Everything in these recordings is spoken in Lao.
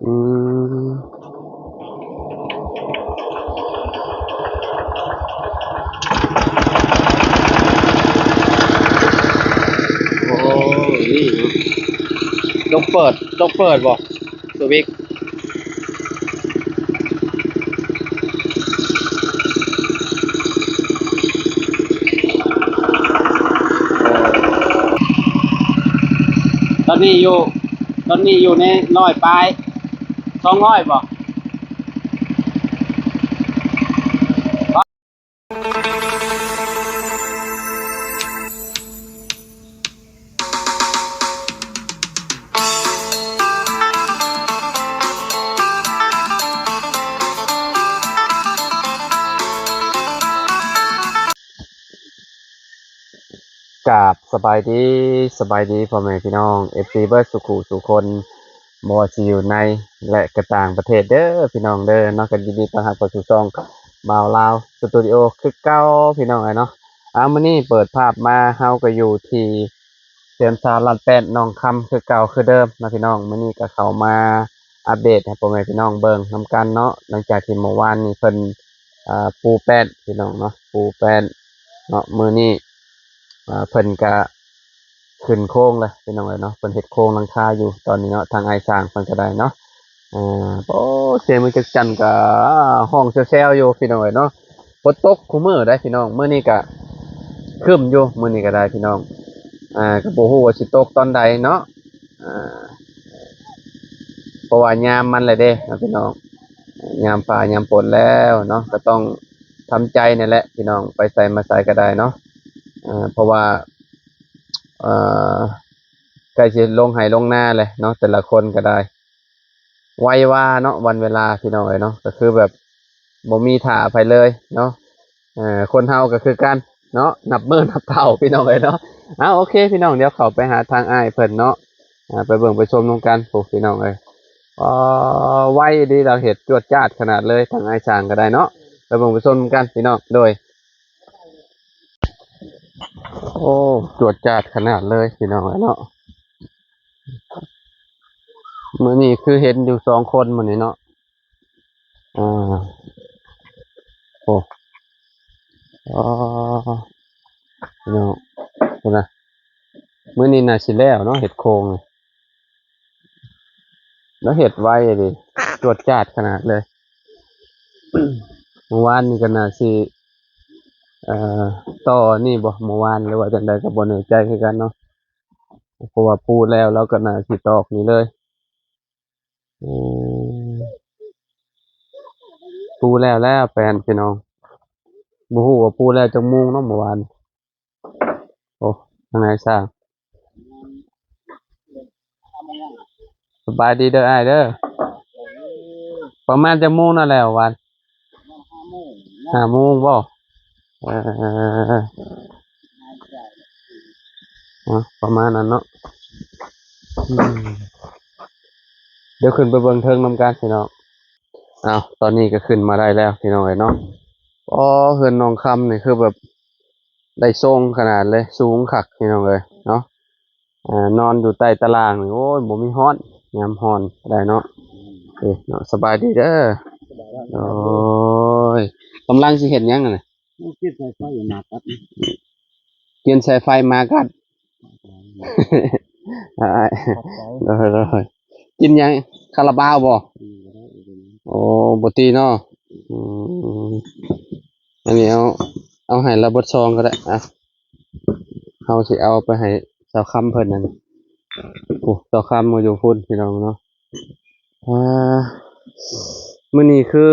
ອືມ ໂອ້ ນີ້ເນາະ ຕົກເປີດ ຕົກເປີດບໍ່ ສະວິກ? ຕອນນີ້ຢູ່ ຕອນນີ້ຢູ່ໃນຮ້ອຍປາຍ ສອງຮ້ອຍບໍ່? ກາບສະບາຍດີ ສະບາຍດີພໍ່ແມ່ພີ່ນ້ອງ ເອັຟຊີ ເບິດສູ່ຄູ່ສູ່ຄົນ ບໍ່ວ່າຊິຢູ່ໃນ ແລະ ກະຕ່າງປະເທດເດີພີ່ນ້ອງເດີເນາະ. ກໍຍິນດີຕ້ອນຮັບເຂົ້າສູ່ຊ່ອງບ່າວລາວສະຕູດິໂອຄືເກົ່າພີ່ນ້ອງເອີຍເນາະ. ອາ ມື້ນີ້ເປີດພາບມາ ເຮົາກໍຢູ່ທີ່ເຮືອນຊາວລາດແປ້ນໜອງຄຳຄືເກົ່າຄືເດີມເນາະພີ່ນ້ອງ. ມື້ນີ້ກໍເຂົ້າມາອັບເດດໃຫ້ພໍ່ແມ່ພີ່ນ້ອງເບິ່ງນຳກັນເນາະ ຫຼັງຈາກທີ່ເມື່ອວານນີ້ເພິ່ນ ອ່າ ປູແປ້ນພີ່ນ້ອງເນາະ ປູແປ້ນເນາະ. ມື້ນີ້ ອ່າ ເພິ່ນກະຂຶ້ນໂຄງແລ້ວພີ່ນ້ອງເອີຍເນາະ ເພິ່ນເຮັດໂຄງຫຼັງຄາຢູ່ຕອນນີ້ເນາະ ທາງອ້າຍຊ່າງເພິ່ນກໍໄດ້ເນາະ. ໂອ້ ສຽງແມງຈັກຈັ່ນກະຮ້ອງແຊວໆຢູ່ພີ່ນ້ອງເອີຍເນາະ. ຝົນຕົກຄູ່ມື້ໄດ໋ພີ່ນ້ອງ ມື້ນີ້ກະຄຶ້ມຢູ່ ມື້ນີ້ກໍໄດ້ພີ່ນ້ອງ. ອ່າ ກໍບໍ່ຮູ້ວ່າຊິຕົກຕອນໃດເນາະ ອ່າ ເພາະວ່າຍາມມັນແຫຼະເດ້ເນາະພີ່ນ້ອງ ຍາມຟ້າຍາມຝົນແລ້ວເນາະ ກໍຕ້ອງທຳໃຈນີ້ແຫຼະພີ່ນ້ອງ ໄປໃສມາໃສກໍໄດ້ເນາະ. ເພາະວ່າ ເອີ ໃກ້ຊິລົງໄຮ່ລົງນາແຫຼະເນາະ ແຕ່ລະຄົນກໍໄດ້ ໄວວາເນາະ ວັນເວລາພີ່ນ້ອງເອີຍເນາະ ກໍຄືແບບບໍ່ມີຖ້າໃຜເລີຍເນາະ. ເອີ ຄົນເຮົາກໍຄືກັນເນາະ ນັບມື້ນັບເທົ່າພີ່ນ້ອງເອີຍເນາະ. ເອົາ ໂອເຄພີ່ນ້ອງ ດຽວເຂົ້າໄປຫາທາງອ້າຍເພິ່ນເນາະ ອ່າ ໄປເບິ່ງໄປຊົມນຳກັນພຸ້ນພີ່ນ້ອງເອີຍ. ອໍ ໄວອີ່ຫຼີ ລາວເຮັດຈວດຈາດຂະໜາດເລີຍ ທາງອ້າຍຊ່າງກໍໄດ້ເນາະ. ໄປເບິ່ງໄປຊົມນຳກັນພີ່ນ້ອງ ໂດຍ. ໂອ້ ຈວດຈາດຂະໜາດເລີຍພີ່ນ້ອງເອີຍເນາະ. ມື້ນີ້ຄືເຫັນຢູ່ສອງຄົນມື້ນີ້ເນາະ. ອ່າ ໂອ້ ອໍ ພີ່ນ້ອງ ພຸ້ນນະ ມື້ນີ້ໜ້າຊິແລ້ວເນາະ ເຮັດໂຄງນີ້ ລາວເຮັດໄວອີ່ຫຼີ ຈວດຈາດຂະໜາດເລີຍ. ເມື່ອວານນີ້ກໍໜ້າຊິ ເອີ ຕໍ່ນີ້ບໍ່ ເມື່ອວານ ຫຼືວ່າຈັ່ງໃດກໍບໍ່ແນ່ໃຈຄືກັນເນາະ ເພາະວ່າປູແລ້ວ ລາວກໍໜ້າຊິຕອກນີ້ເລີຍ. ອືມ ປູແລ້ວແລ້ວແປ້ນພີ່ນ້ອງ ບໍ່ຮູ້ວ່າປູແລ້ວຈັກໂມງເນາະເມື່ອວານ. ໂອ້ ທາງໃນຊ່າງ ສະບາຍດີເດີອ້າຍເດີ. ປະມານຈັກໂມງນັ້ນແຫຼະວານ? ຫ້າໂມງ ຫ້າໂມງບໍ່? ເອີ ເນາະ ປະມານນັ້ນເນາະ. ອືມ ດຽວຂຶ້ນໄປເບິ່ງເທິງນຳກັນພີ່ນ້ອງ. ເອົາ ຕອນນີ້ກໍຂຶ້ນມາໄດ້ແລ້ວພີ່ນ້ອງເອີຍເນາະ. ອໍ ເຮືອນໜອງຄຳນີ້ຄືແບບໄດ້ຊົງຂະໜາດເລີຍ ສູງຄັກພີ່ນ້ອງເອີຍເນາະ. ອ່າ ນອນຢູ່ໃຕ້ຕາລ່າງນີ້ ໂອ້ຍ ບໍ່ມີຮ້ອນ ຍາມຮ້ອນກໍໄດ້ເນາະ. ເອີເນາະ ສະບາຍດີເດີ. ໂອ້ຍ ກຳລັງຊິເຮັດຫຍັງຫັ້ນນະ? ໂອ້ ປ່ຽນສາຍໄຟໝາກັດ ປ່ຽນສາຍໄຟໝາກັດ. ໂດຍໆ ກິນຫຍັງ ຄາລາບາວບໍ່? ໂອ້ ບໍ່ຕີເນາະ. ອືມ ອັນນີ້ເອົາ ເອົາໃຫ້ລາວເບິດຊອງກໍໄດ້ ອ່ະ ເຮົາຊິເອົາໄປໃຫ້ສາວຄຳເພິ່ນນັ້ນ. ໂອ້ ສາວຄຳມາຢູ່ພຸ້ນພີ່ນ້ອງເນາະ. ອ່າ ມື້ນີ້ຄື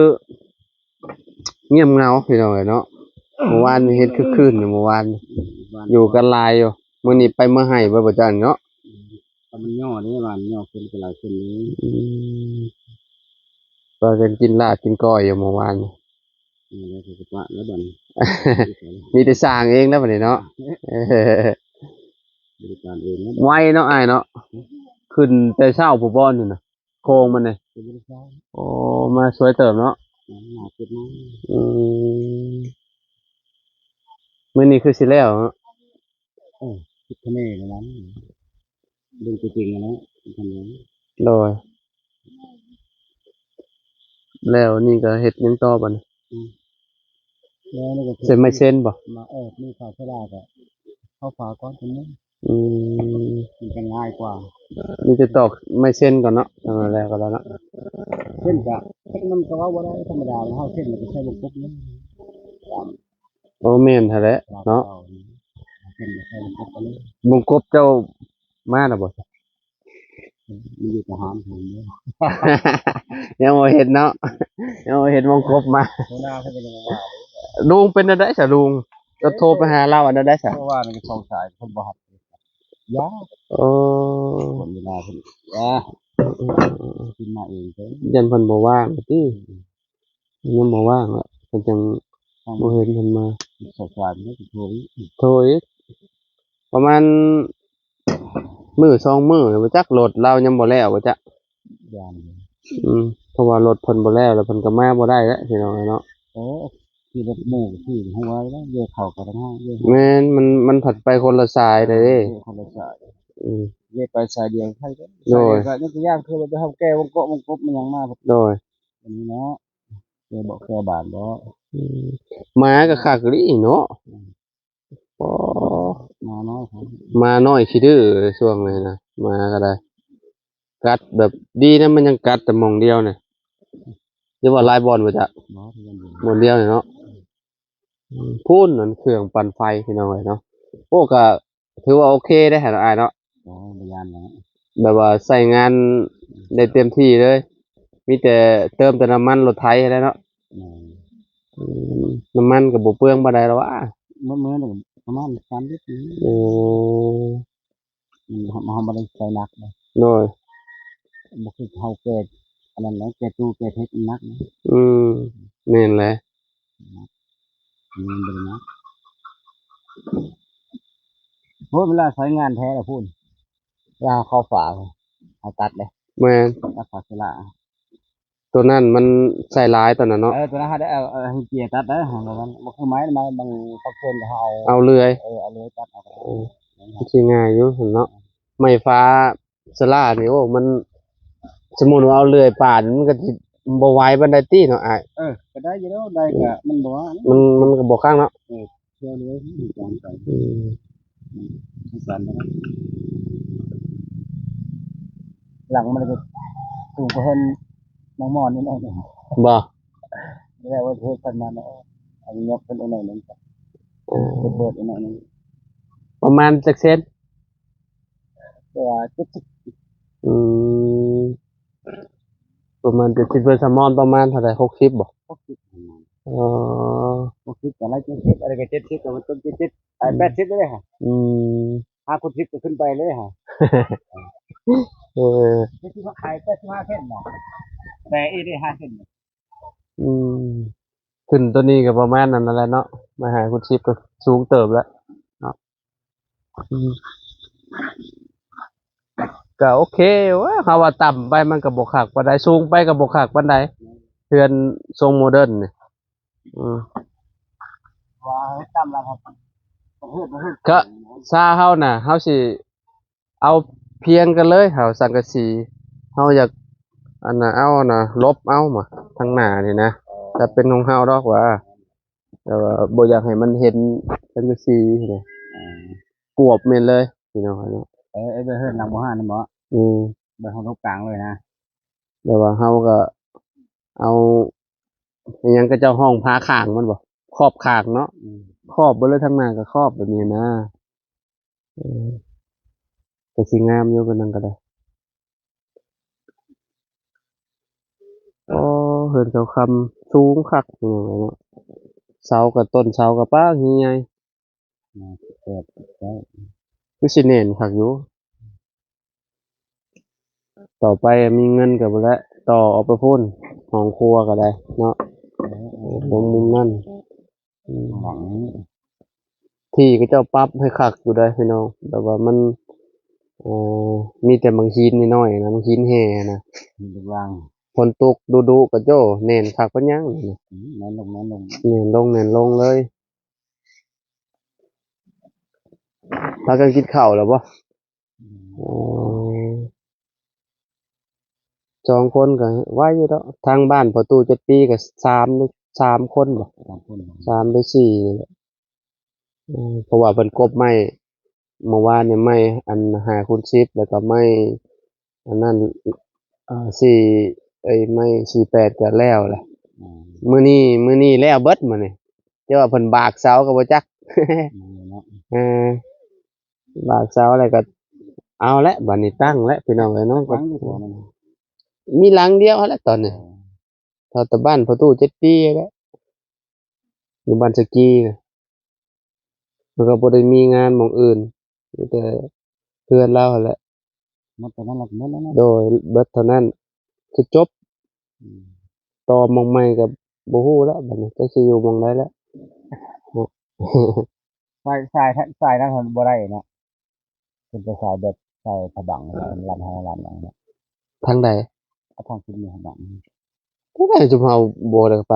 ງຽບເຫງົາພີ່ນ້ອງເອີຍເນາະ. ເມື່ອວານນີ້ເຮັດຄຶກຄື້ນຢູ່ ເມື່ອວານ ຢູ່ກັນຫຼາຍຢູ່. ມື້ນີ້ໄປເມືອໄຮ່ເບິດບໍ່ຈັກເນາະ. ອືມ ກໍມັນຍໍເດ້ ວານຍໍຂຶ້ນກໍຫຼາຍຂຶ້ນເດ້. ອືມ ວ່າກັນກິນລາບກິນກ້ອຍຢູ່ເມື່ອວານນີ້. ເອີ ແລ້ວກໍປະແລ້ວບັດນີ້ ມີແຕ່ສ້າງເອງແລ້ວບັດນີ້ເນາະ. ບໍລິການເອງແລ້ວ ໄວເນາະອ້າຍເນາະ. ຂຶ້ນແຕ່ເຊົ້າພຸ້ນບໍ່ນີ້ນະ ໂຄງມັນນີ້. ໂອ້ ມາຊ່ວຍເຕີບເນາະ. ອືມ ມື້ນີ້ຄືຊິແລ້ວເນາະ. ເອີ ຄິດຄະເນແລ້ວນັ້ນ ເບິ່ງຕົວຈິງແລ້ວ ໂດຍ. ແລ້ວນີ້ກໍເຮັດຫຍັງຕໍ່ບັດນີ້? ອືມ ແລ້ວນີ້ກໍຄື ເຊັນໄມ້ເຊັນບໍ່? ມາ ເອີ ມີຝາສາລາກໍເຂົ້າຝາກ່ອນ ອືມ ມັນກໍງ່າຍກວ່າ. ມີແຕ່ຕອກໄມ້ເຊັນກ່ອນເນາະ ເອີ ແລ້ວກໍແລ້ວເນາະ. ເຊັນກໍ ມັນກໍເວົ້າບໍ່ໄດ້ ທຳມະດາ ເຮົາເຊັນມັນກໍໃຊ້ວົງກົບເນາະ. ໂອ້ ແມ່ນຫັ້ນແຫຼະເນາະ. ເຊັນກໍໃຊ້ວົງກົບເອົາເລີຍ. ວົງກົບເຈົ້າມາແລ້ວບໍ່? ມັນຢູ່ທະຫານພຸ້ນເດ້. ຍັງບໍ່ເຫັນເນາະ ຍັງບໍ່ເຫັນວົງກົບມາ. ຫົວໜ້າເພິ່ນກໍຍັງບໍ່ມາເດ້. ລຸງເປັນແນວໃດຊະລຸງ? ເຈົ້າໂທໄປຫາລາວອັນໃດຊະ? ເພາະວ່າມັນກໍສອງສາຍ ເພິ່ນບໍ່ຮັບ. ຢ່າ ໂອ້ ຄົນເວລາເພິ່ນ ຢ່າ ເອີໆໆໆ ຂຶ້ນມາເອງເດີ. ຢ້ານເພິ່ນບໍ່ວ່າງຕິ ຍັງບໍ່ວ່າງລະ ເພິ່ນຈັ່ງບໍ່ເຫັນເພິ່ນມາ. ສອງສາຍ ໂທອີກ ໂທອີກ ປະມານມື້ສອງມື້ແລ້ວບໍ່ຈັກ ລົດລາວຍັງບໍ່ແລ້ວບໍ່ຈັກ. ຢ້ານ ອືມ ເພາະວ່າລົດເພິ່ນບໍ່ແລ້ວ ແລ້ວເພິ່ນກໍມາບໍ່ໄດ້ແລ້ວ ພີ່ນ້ອງເອີຍເນາະ. ໂອ້ ຂີ່ລົດໝູ່ຂີ່ຫົວແລ້ວ ເວເຂົ້າກໍຕ້ອງເວ. ແມ່ນ ມັນ ມັນພັດໄປຄົນລະສາຍເດ້ ເວຄົນລະສາຍ. ອືມ ເວໄປສາຍດຽວໃຜເດ້. ໂດຍ ສາຍດຽວກໍຍັງຊິຍ່າງຄືລົດໄປເຮົາແກ່ວົງເກາະວົງກົບມັນຫຍັງມາ. ໂດຍ ອັນນີ້ເນາະ ແກ່ເບາະແກ່ບານເນາະ. ອືມ ໝາກໍຄັກອີ່ຫຼີເນາະ. ອືມ ອໍ ໝານ້ອຍ ໝານ້ອຍຂີ້ດື້ຊ່ວງນີ້ນະ. ໝາກໍໄດ້ກັດແບບ ດີນະ ມັນຍັງກັດແຕ່ໝ່ອງດຽວນີ້ ຢ່າວ່າຫຼາຍບ່ອນບໍ່ຈັກ. ບໍ່ ບ່ອນດຽວນີ້ເນາະ. ອືມ ພຸ້ນ ອັນເຄື່ອງປັ່ນໄຟ ພີ່ນ້ອງເອີຍເນາະ. ໂອ້ ກໍຖືວ່າໂອເຄເດ້ຫັ້ນອ້າຍເນາະ. ໂອ້ ບໍ່ຢ້ານແລ້ວ ແບບວ່າໃຊ້ງານໄດ້ເຕັມທີ່ເລີຍ ມີແຕ່ເຕີມແຕ່ນ້ຳມັນລົດໄຖຫັ້ນແຫຼະເນາະ. ແມ່ນ ອືມ ນ້ຳມັນກໍບໍ່ເປືອງປານໃດດອກຫວາ. ໝົດມື້ໜຶ່ງປະມານສາມລິດນີ້. ໂອ້ ມັນ ເຮົາ ເຮົາບໍ່ໄດ້ໃສ່ໜັກເດ້. ໂດຍ ບໍ່ຄືເຮົາແກ່ອັນນັ້ນແຫຼະ ແກ່ຕູ້ແກ່ເທັກມັນໜັກ. ອືມ ແມ່ນແຫຼະ ມັນບໍ່ໄດ້ໜັກ. ໂອ້ ເວລາໃຊ້ງານແທ້ລະພຸ້ນ ເວລາເຮົາເຂົ້າຝາ ເຮົາຕັດເດ້. ແມ່ນ ຕັດຝາເຊລາ. ຕົວນັ້ນມັນໃຊ້ຫຼາຍຕົວນັ້ນເນາະ. ເອີ ຕົວນັ້ນເຮົາໄດ້ເອົາ ເອົາເກຍຕັດເດີ ເຮົາ ມັນບໍ່ຄືໄມ້ ໄມ້ບາງພາກສ່ວນເຮົາເອົາ ເອົາເລື່ອຍ ເອີ ເອົາເລື່ອຍຕັດເອົາກໍໄດ້. ໂອ້ ມັນຊິງ່າຍຢູ່ຫັ້ນເນາະ. ໄມ້ຝາສາລານີ້ ໂອ້ ມັນ ສົມມຸດວ່າເອົາເລື່ອຍປາດ ມັນກໍຊິບໍ່ໄຫວປານໃດຕິເນາະອ້າຍ? ເອີ ກໍໄດ້ຢູ່ດອກ ໄດ້ກໍມັນບໍ່ວ່າ ມັນ ມັນກໍບໍ່ຄັກເນາະ. ເອີ ເທື່ອເລີຍ ອືມ ອືມ ຄືກັນນະ. ຫຼັງມັນກໍສູງກວ່າເຮືອນນ້ອງມອນນິດໜ້ອຍໜຶ່ງ. ບໍ່ ແລ້ວວ່າເຮັດກັນມາເນາະ ອັນນີ້ຍົກຂຶ້ນອີກໜ້ອຍໜຶ່ງ ເອີ ເປີດອີກໜ້ອຍໜຶ່ງ. ປະມານຈັກເຊັນ? ເອີ ເຈັດສິບ. ອືມ ປະມານເຈັດສິບ. ເພິ່ນສະມອນປະມານເທົ່າໃດ? ຫົກສິບບໍ່? ຫົກສິບ. ອໍ ຫົກສິບກໍໄດ້ເຈັດສິບ ອັນນີ້ກໍເຈັດສິບ ກໍມັນຕົ້ນເຈັດສິບ ໄປແປດສິບເລີຍຫະ. ອືມ ຫາຫົກສິບກໍຂຶ້ນໄປເລີຍຫະ. ເອີ ເຈັດສິບມາຂາຍແປດສິບຫ້າເຊັນນະ ແຕ່ອີກໄດ້ຫ້າເຊັນ. ອືມ ຂຶ້ນຕົວນີ້ກໍປະມານນັ້ນແຫຼະເນາະ ມາຫາຫົກສິບກໍສູງເຕີບແລ້ວເນາະ. ອືມ ກໍໂອເຄ ເຮົາວ່າຕ່ຳໄປມັນກໍບໍ່ຄັກປານໃດ ສູງໄປກໍບໍ່ຄັກປານໃດ ເຮືອນຊົງໂມເດີນນີ້. ອືມ ວ່າໃຫ້ຕ່ຳແລ້ວ ເຮືອນ ເຮືອນ ກໍຊາເຮົານະ ເຮົາຊິເອົາພຽງກັນເລີຍ ເຮົາສັງກະສີ ເຮົາຢາກອັນນ່າ ເອົາອັນນ່າ ຫຼົບເອົາມາທາງໜ້ານີ້ນະ ເອີ ກໍເປັນຂອງເຮົາດອກວ່າ ແຕ່ວ່າບໍ່ຢາກໃຫ້ມັນເຫັນສັງກະສີນະ. ເອີ ກວບແມ່ນເລີຍພີ່ນ້ອງເນາະ. ເອີ ເອີ ແບບເຮືອນຫຼັງບໍ່ຫານນັ້ນບໍ? ອືມ ແບບເຮົາຕົກກາງເລີຍນະ ແບບວ່າເຮົາກໍເອົາ ອີຫຍັງເຂົາເຈົ້າຮ້ອງ ຜ້າຄາງມັນບໍ ຂອບຄາງເນາະ. ອືມ ຂອບເບິດເລີຍ ທາງໜ້າກໍຂອບແບບນີ້ນະ. ເອີ ກໍຊິງາມຢູ່ ເປັນຫຍັງກໍໄດ້. ໂອ້ ເຮືອນເສົາຄຳສູງຄັກພີ່ນ້ອງເອີຍເນາະ ເສົາກໍ ຕົ້ນເສົາກໍປາກໃຫຍ່ໆ. ແມ່ນ ຄືຊິແໜ້ນຄັກຢູ່ ຕໍ່ໄປມີເງິນກໍພຸ້ນແຫຼະ ຕໍ່ອອກໄປພຸ້ນ ຫ້ອງຄົວກໍໄດ້ເນາະ. ເອີ ເອີ ເອີ ຕົງມຸມນັ້ນ ອືມ ຫຼັງນີ້ ທີ່ເຂົາເຈົ້າປັບໃຫ້ຄັກຢູ່ເດ້ພີ່ນ້ອງ ແຕ່ວ່າມັນ ເອີ ມີແຕ່ບາງຫີນນ້ອຍໆນະ ບາງຫີນແຮ່ນະ ຫີນລູກລັງ ຝົນຕົກດຸໆກໍໂຈ້ ແໜ້ນຄັກປານຫຍັງ. ອືມ ແໜ້ນລົງ ແໜ້ນລົງ ແໜ້ນລົງ ແໜ້ນລົງເລີຍ. ພາກັນກິນເຂົ້າແລ້ວບໍ່? ອືມ ອໍ ເ ສອງຄົນກໍໄວຢູ່ດອກ. ທາງບ້ານພໍ່ຕູ້ເຈັດປີກໍສາມ ສາມຄົນບໍ? ສາມຄົນ ສາມຫຼືສີ່ນີ້ແຫຼະ. ເອີ ເພາະວ່າເພິ່ນກົບໄມ້ ເມື່ອວານນີ້ໄມ້ອັນຫ້າຄູນສິບ ແລ້ວກໍໄມ້ອັນນັ້ນ ເອີ ສີ່ ເອີຍ ໄມ້ສີ່ແປດກໍແລ້ວແຫຼະ. ອືມ ມື້ນີ້ ມື້ນີ້ແລ້ວເບິດມື້ນີ້ ແຕ່ວ່າເພິ່ນບາກເສົາກໍບໍ່ຈັກ. ແມ່ນເນາະ. ເອີ ບາກເສົາແລ້ວກໍເອົາແຫຼະ ບາດນີ້ຕັ້ງແຫຼະ ພີ່ນ້ອງເອີຍເນາະ. ມີຫຼັງດຽວຫັ້ນແຫຼະຕອນນີ້. ເອີ ເທົ່າແຕ່ບ້ານພໍ່ຕູ້ເຈັດປີແຫຼະ ຢູ່ບ້ານສະກີນະ. ແລ້ວກໍບໍ່ໄດ້ມີງານໝ່ອງອື່ນ ມີແຕ່ເຮືອນລາວຫັ້ນແຫຼະ. ໝົດເທົ່ານັ້ນລະ ໝົດແລ້ວເນາະ. ໂດຍ ເບິດເທົ່ານັ້ນຄືຈົບ. ອືມ ຕໍ່ໝ່ອງໃໝ່ກໍບໍ່ຮູ້ແລ້ວ ບາດນີ້ຈັກຊິຢູ່ໝ່ອງໃດແລ້ວ. ສາຍ ສາຍ ສາຍນັ້ນມັນບໍ່ໄດ້ເນາະ. ເປັນແຕ່ສາຍແບບສາຍພະບັງ ເປັນລັດຮອລັດຫຍັງເນາະ. ທາງໃດ? ເອົາທາງຂຶ້ນມີພະບັງ. ຜູ້ໃດຈຸມເຮົາບໍ່ໄດ້ໄປ.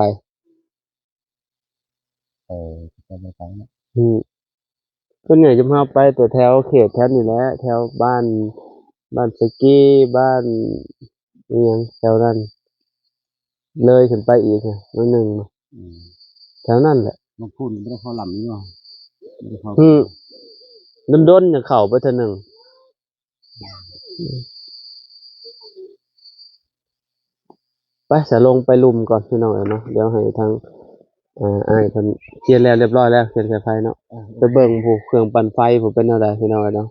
ເອີ ໄປບໍ່ໄປເນາະ. ອືມ ສ່ວນໃຫຍ່ຈຸມເຮົາໄປແຕ່ແຖວເຂດແຖວນີ້ແຫຼະ ແຖວບ້ານ ບ້ານສະກີ ບ້ານ ອີ່ຫຍັງແຖວນັ້ນ ເລີຍຂຶ້ນໄປອີກໜ້ອຍໜຶ່ງ. ອືມ ແຖວນັ້ນແຫຼະ. ບາງຄົນບໍ່ໄດ້ເຂົ້າລຳຢູ່ ບໍ່ໄດ້ເຂົ້າ. ອືມ ດົນໆ ຈັ່ງເຂົ້າໄປເທື່ອໜຶ່ງ. ໄປ ສະ ລົງໄປລຸ່ມກ່ອນ ພີ່ນ້ອງເອີຍເນາະ. ດຽວໃຫ້ທາງ ເອີ ອ້າຍເພິ່ນຂຽນແລ້ວ ຮຽບຮ້ອຍແລ້ວ ຂຽນສາຍໄຟເນາະ. ເອີ ໄປເບິ່ງຜູ້ເຄື່ອງປັ່ນໄຟຜູ້ເປັນແນວໃດ ພີ່ນ້ອງເອີຍເນາະ.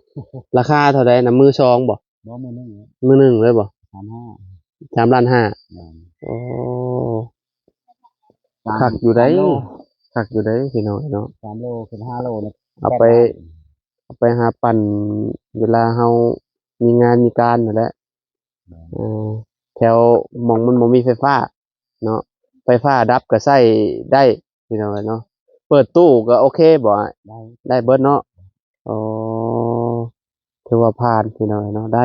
ລາຄາເທົ່າໃດນະ? ມືສອງບໍ? ບໍ່ ມືໜຶ່ງ. ມືໜຶ່ງເລີຍບໍ? ສາມຫ້າ ສາມລ້ານຫ້າ. ແມ່ນ. ໂອ້ ສາມ ຄັກຢູ່ໃດ ສາມໂລ ຄັກຢູ່ໃດ ພີ່ນ້ອງເນາະ. ສາມໂລເປັນຫ້າໂລເນາະ. ເອົາໄປ ເອົາໄປຫາປັ່ນເວລາເຮົາມີງານມີການຫັ້ນແຫຼະ. ແມ່ນ. ເອີ ແຖວໝ່ອງມັນບໍ່ມີໄຟຟ້າເນາະ ໄຟຟ້າດັບກໍໃຊ້ໄດ້ ພີ່ນ້ອງເອີຍເນາະ. ເປີດຕູ້ກໍໂອເຄບໍ່ອ້າຍ? ໄດ້ ໄດ້ເບິດເນາະ. ອໍ ຖືວ່າຜ່ານ ພີ່ນ້ອງເອີຍເນາະ ໄດ້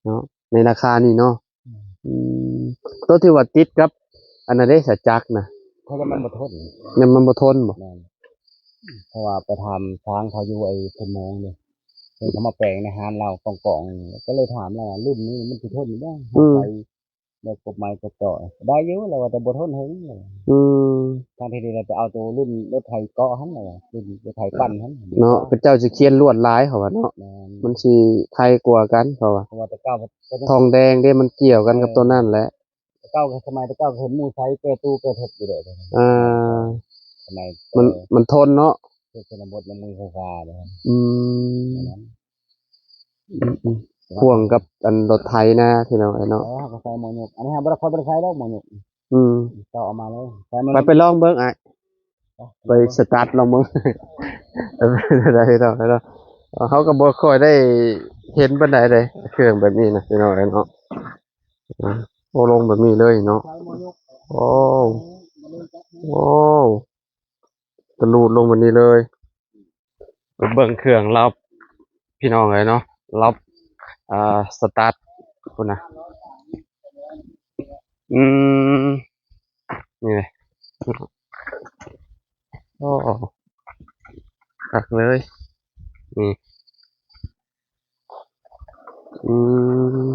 ເນາະ ໃນລາຄານີ້ເນາະ. ອືມ ອືມ ໂຕທີ່ວ່າຕິດກັບອັນນັ້ນເດ້ ສາຈັກນະ ເພາະວ່າມັນບໍ່ທົນ. ແມ່ນ ມັນບໍ່ທົນບໍ? ແມ່ນ. ເພາະວ່າໄປຖາມຊ່າງເຂົາຢູ່ໄອ້ເຊໂມງເດ້ ເພິ່ນເຂົ້າມາແປງໃນຮ້ານລາວກອງໆ ກໍເລີຍຖາມລາວວ່າ ລຸ້ນນີ້ມັນຊິທົນຢູ່ບໍ່? ອືມ ໄປ ແລ້ວກົບໄມ້ກົບຕໍໄດ້ຢູ່ ລາວວ່າ ແຕ່ບໍ່ທົນເຖິງ. ອືມ ທາງທີ່ດີລາວໄປເອົາໂຕລຸ້ນລົດໄຖເກາະຫັ້ນ ລາວວ່າ ລຸ້ນລົດໄຖປັ່ນຫັ້ນເນາະ. ເຂົາເຈົ້າຊິຂຽນລວດຫຼາຍ ເຂົາວ່າເນາະ. ແມ່ນ. ມັນຊິໄຄກວ່າກັນ ເຂົາວ່າ ເພາະວ່າແຕ່ເກົ່າທອງແດງເດ້ ມັນກ່ຽວກັນກັບ ເອີ ໂຕນັ້ນແຫຼະ. ແຕ່ເກົ່າ ສະໄໝແຕ່ເກົ່າເຫັນໝູ່ໃຊ້ແກຕູ້ແກເທັດຢູ່ເດ້. ອ່າ ສະໄໝ ມັນ ເອີ ມັນທົນເນາະ ເຂດຊົນນະບົດຍັງບໍ່ມີໄຟຟ້າເດ້. ອືມ ອືມໆ ພໍ່ວງກັບອັນລົດໄຖນະ ພີ່ນ້ອງເອີຍເນາະ. ເອີ ເຮົາກໍໃສ່ໝໍຍົກ ອັນນີ້ເຮົາບໍ່ໄດ້ ຂ້ອຍບໍ່ໄດ້ໃສ່ດອກໝໍຍົກ. ອືມ ເຈົ້າເອົາມາເລີຍ ໃສ່ມາ ໄປ ໄປລອງເບິ່ງອ້າຍ ໄປສະຕາດລອງເບິ່ງ. ເອີ ໄດ້ ໄດ້ ໄດ້ ເຮົາກໍບໍ່ຄ່ອຍໄດ້ເຫັນປານໃດເດ້ ເຄື່ອງແບບນີ້ນະ ພີ່ນ້ອງເອີຍເນາະ. ໂອ້ ລົງແບບນີ້ເລີຍເນາະ. ໂອ້ ໂອ້ ກະລູດລົງແບບນີ້ເລີຍ. ໄປເບິ່ງເຄື່ອງລາວ ພີ່ນ້ອງເອີຍເນາະ ລາວ ອ່າ ສະຕາດພຸ້ນນະ. ອືມ ນີ້ເດ້. ໂອ້ ຄັກເລີຍ ນີ້. ອືມ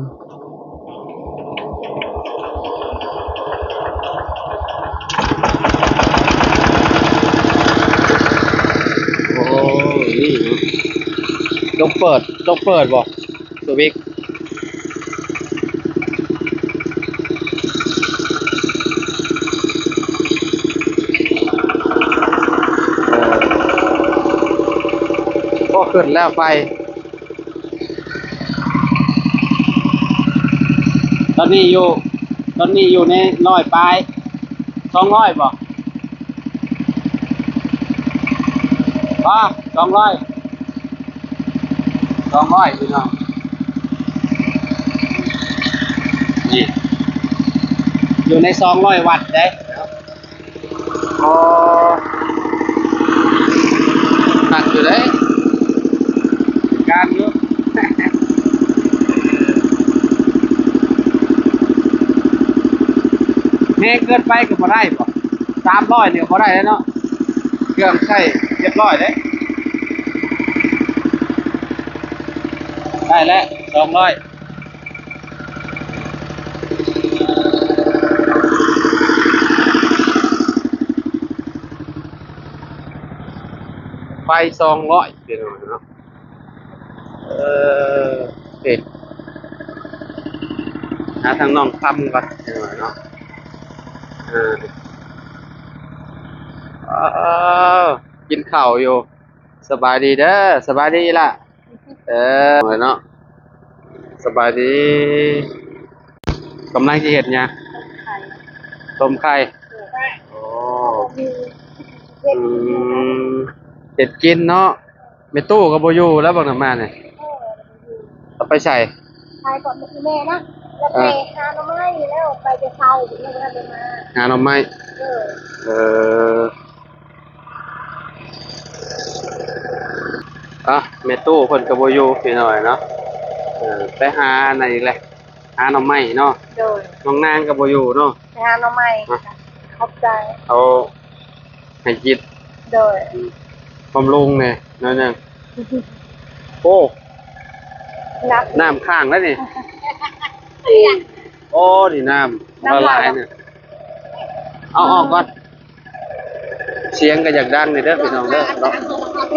ໂອ້ ນີ້ເນາະ ຕ້ອງເປີດ ຕ້ອງເປີດບໍ່ ສະວິດ? ໂອ້ ກໍຂຶ້ນແລ້ວໄຟ. ຕອນນີ້ຢູ່ ຕອນນີ້ຢູ່ໃນຮ້ອຍປາຍ ສອງຮ້ອຍບໍ່? ອໍ ສອງຮ້ອຍ ສອງຮ້ອຍ ພີ່ນ້ອງ ນີ້ ຢູ່ໃນສອງຮ້ອຍວັດເດ້. ອໍ ຄັກຢູ່ເດ້ ການຢູ່ ແຮງເກີນໄປກໍບໍ່ໄດ້ບໍ? ສາມຮ້ອຍນີ້ກໍບໍ່ໄດ້ແລ້ວເນາະ ເຄື່ອງໃຊ້ຮຽບຮ້ອຍເດ້. ໄດ້ແລ້ວ ສອງຮ້ອຍ. ໄປສອງຮ້ອຍ ພີ່ນ້ອງເນາະ. ເອີ ເອີ ຫາທາງນ້ອງຄຳກ່ອນ ພີ່ນ້ອງເນາະ. ເອີ ເອີ ກິນເຂົ້າຢູ່. ສະບາຍດີເດີ ສະບາຍດີອີ່ຫຼ້າ. ເອີ ເນາະ ສະບາຍດີ. ກຳລັງຊິເຮັດຫຍັງ? ຕົ້ມໄຂ່. ໂອ້ ອືມ ເຮັດກິນເນາະ. ແມ່ຕູ້ກໍບໍ່ຢູ່ແລ້ວ ບັກນຳມານີ້. ເອີ ບໍ່ຢູ່. ລາວໄປໃສ? ໄປກັບແມ່ນະ. ລາວໄປຫາໜໍ່ໄມ້ແລ້ວ ໄປແຕ່ເຊົ້າ ຍັງບໍ່ທັນໄດ້ມາ. ຫາໜໍ່ໄມ້. ເອີ ເອີ. ອ່ະ ແມ່ຕູ້ເພິ່ນກໍບໍ່ຢູ່ ພີ່ນ້ອງເນາະ. ເອີ ໄປຫາອັນນັ້ນອີກແຫຼະ ຫາໜໍ່ໄມ້ເນາະ. ໂດຍ. ນ້ອງນາງກໍບໍ່ຢູ່ເນາະ. ໄປຫາໜໍ່ໄມ້. ຂອບໃຈ. ເອົາໃຫ້ກິນ. ໂດຍ. ບຳລຸງແດ່ໜ້ອຍໜຶ່ງ. ໂອ້ ນ້ຳຄ້າງແລ້ວນີ້. ໂອ້ ນີ້ນ້ຳ ນ້ຳຫຼາຍໆ ນີ້. ເອົາອອກກ່ອນ. ສຽງກໍຢາກດັງນີ້ເດີ ພີ່ນ້ອງເດີເນາະ.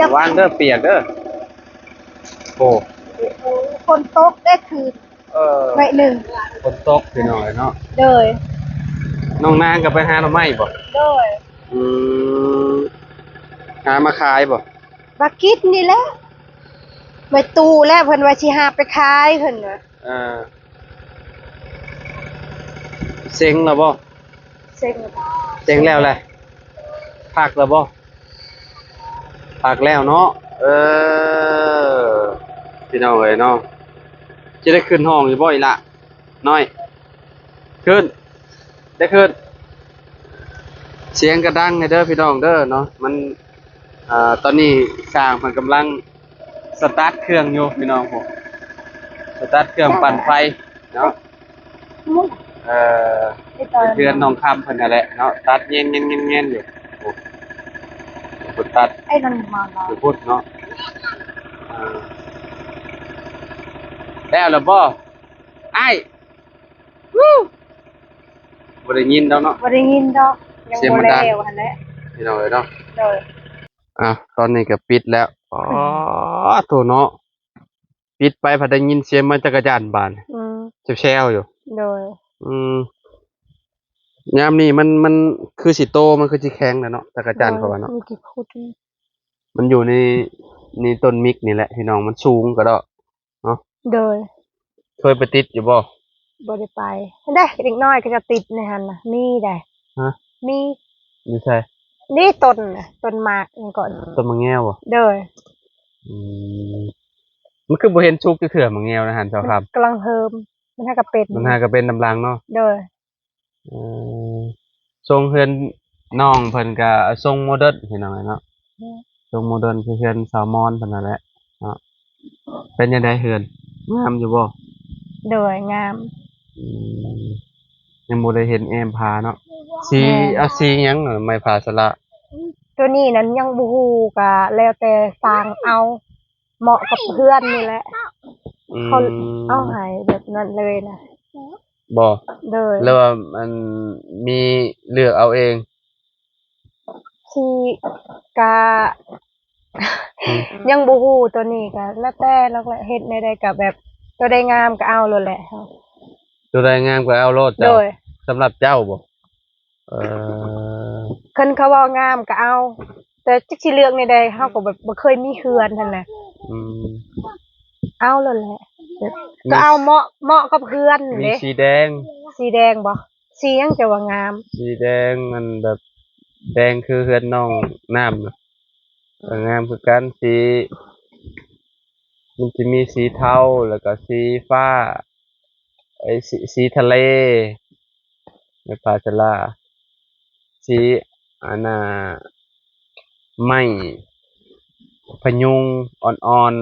ລະວັງເດີ ປຽກເດີ. ໂອ້ ຝົນຕົກເດ້ຄືນ. ເອີ ໜ້ອຍໜຶ່ງ. ຝົນຕົກ ພີ່ນ້ອງເນາະ. ໂດຍ. ນ້ອງນາງກໍໄປຫາໜໍ່ໄມ້ບໍ່? ໂດຍ. ອືມ ຫາມາຂາຍບໍ່? ມາກິນນີ້ແຫຼະ. ແມ່ຕູ້ແຫຼະ ເພິ່ນວ່າຊິຫາໄປຂາຍ ເພິ່ນວ່າ. ເອີ ເສັງແລ້ວບໍ່? ເສັງ ເສັງແລ້ວແຫຼະ. ພັກແລ້ວບໍ່? ພັກແລ້ວເນາະ. ເອີ ພີ່ນ້ອງເອີຍເນາະ. ຈະໄດ້ຂຶ້ນຫ້ອງຢູ່ບໍ່ອີ່ຫຼ້ານ້ອຍ? ຂຶ້ນ ໄດ້ຂຶ້ນ. ສຽງກະດັງແດ່ເດີພີ່ນ້ອງເດີເນາະ. ມັນ ອ່າ ຕອນນີ້ຊ່າງເພິ່ນກຳລັງສະຕາດເຄື່ອງຢູ່ພີ່ນ້ອງ. ໂອ້ ສະຕາດເຄື່ອງປັ່ນໄຟເນາະ. ເອີ ເຮືອນນ້ອງຄຳເພິ່ນຫັ້ນແຫຼະເນາະ ຕັດແຍ່ນໆໆຢູ່. ໂອ້ ເພິ່ນຕັດ ໄອ້ນັ້ນມາແລ້ວ ຢູ່ພຸ້ນເນາະ. ເອີ ແລ້ວລະບໍ່ອ້າຍ? ບໍ່ໄດ້ຍິນດອກເນາະ. ບໍ່ໄດ້ຍິນດອກ ຍັງບໍ່ແລ້ວຫັ້ນແຫຼະ ພີ່ນ້ອງເອີຍເນາະ. ໂດຍ. ອ່າ ຕອນນີ້ກໍປິດແລ້ວ. ອໍ ໂທ້ເນາະ. ປິດໄປພັດໄດ້ຍິນສຽງມາຈັກກະຈານບາດ. ອືມ ແຊວໆຢູ່. ໂດຍ. ອືມ ຍາມນີ້ມັນ ມັນຄືຊິໂຕ ມັນຄືຊິແຂງແລ້ວເນາະ ຈັກກະຈານ. ໂດຍ. ເຂົາວ່າເນາະ ມັນຢູ່ໃນ ໃນຕົ້ນມິກນີ້ແຫຼະພີ່ນ້ອງ ມັນສູງກະດອກເນາະ. ໂດຍ. ເຄີຍໄປຕິດຢູ່ບໍ່? ບໍ່ໄດ້ໄປ. ເດ້ ເດັກນ້ອຍເຂົາເຈົ້າຕິດໃນຫັ້ນນະ ມີໃດ໋. ຮະ? ມີ. ຢູ່ໃສ? ນີ້ຕົ້ນນະ ຕົ້ນໝາກຫຍັງເກາະ ຕົ້ນໝາກແງວບໍ່? ໂດຍ. ອືມ ມັນຄືບໍ່ເຫັນສຸກຈັກເທື່ອໝາກແງວໃນຫັ້ນ ສາວຄຳ? ກຳລັງເຮີມ ມັນຫາກະເປັນ ມັນຫາກະເປັນນຳຫຼັງເນາະ. ໂດຍ. ເອີ ຊົງເຮືອນນ້ອງເພິ່ນກະຊົງໂມເດີນພີ່ນ້ອງເນາະ. ໂດຍ. ຊົງໂມເດີນຄືເຮືອນສາວມອນເພິ່ນຫັ້ນແຫຼະເນາະ. ເປັນຈັ່ງໃດເຮືອນ ງາມຢູ່ບໍ່? ໂດຍ ງາມ. ອືມ ຍັງບໍ່ໄດ້ເຫັນແອມຜາເນາະ. ສີ ແມ່ນ. ເອົາສີຫຍັງ ໄມ້ຜາສະຫຼະ? ໂຕນີ້ນັ້ນຍັງບໍ່ຮູ້ ກະແລ້ວແຕ່ຊ່າງເອົາ ເໝາະກັບເຮືອນນີ້ແຫຼະ. ອືມ ເຂົາເອົາໃຫ້ແບບນັ້ນເລີຍນະ. ບໍ່? ໂດຍ. ຫຼືວ່າອັນ ມີເລືອກເອົາເອງ? ຊິກະ ອືມ ຍັງບໍ່ຮູ້ ໂຕນີ້ກະແລ້ວແຕ່ລາວແຫຼະ ເຮັດແນວໃດກະແບບ ໂຕໃດງາມກະເອົາໂລດແຫຼະ. ໂຕໃດງາມກະເອົາໂລດເຈົ້າ. ໂດຍ. ສຳລັບເຈົ້າບໍ່? ເອີ ຄັນເຂົາເວົ້າງາມກະເອົາ ແຕ່ຈັກຊິເລືອກແນວໃດ ເຮົາກໍແບບບໍ່ເຄີຍມີເຮືອນຫັ້ນນະ. ອືມ ເອົາໂລດແຫຼະ ແບບ ກະເອົາເໝາະ ເໝາະກັບເຮືອນເດ້. ມີສີແດງ. ສີແດງບໍ່? ສີຫຍັງຈະວ່າງາມ? ສີແດງ ມັນແບບແດງຄືເຮືອນນ້ອງນ້ຳນະ ກໍງາມຄືກັນ. ສີ ມັນຈະມີສີເທົາ ແລ້ວກໍສີຟ້າ ເອີຍ ສີ ສີທະເລ ແມ່ນພາສາລາວ ສີອັນນ່າ ໄມ້ພະຍຸງອ່ອນໆ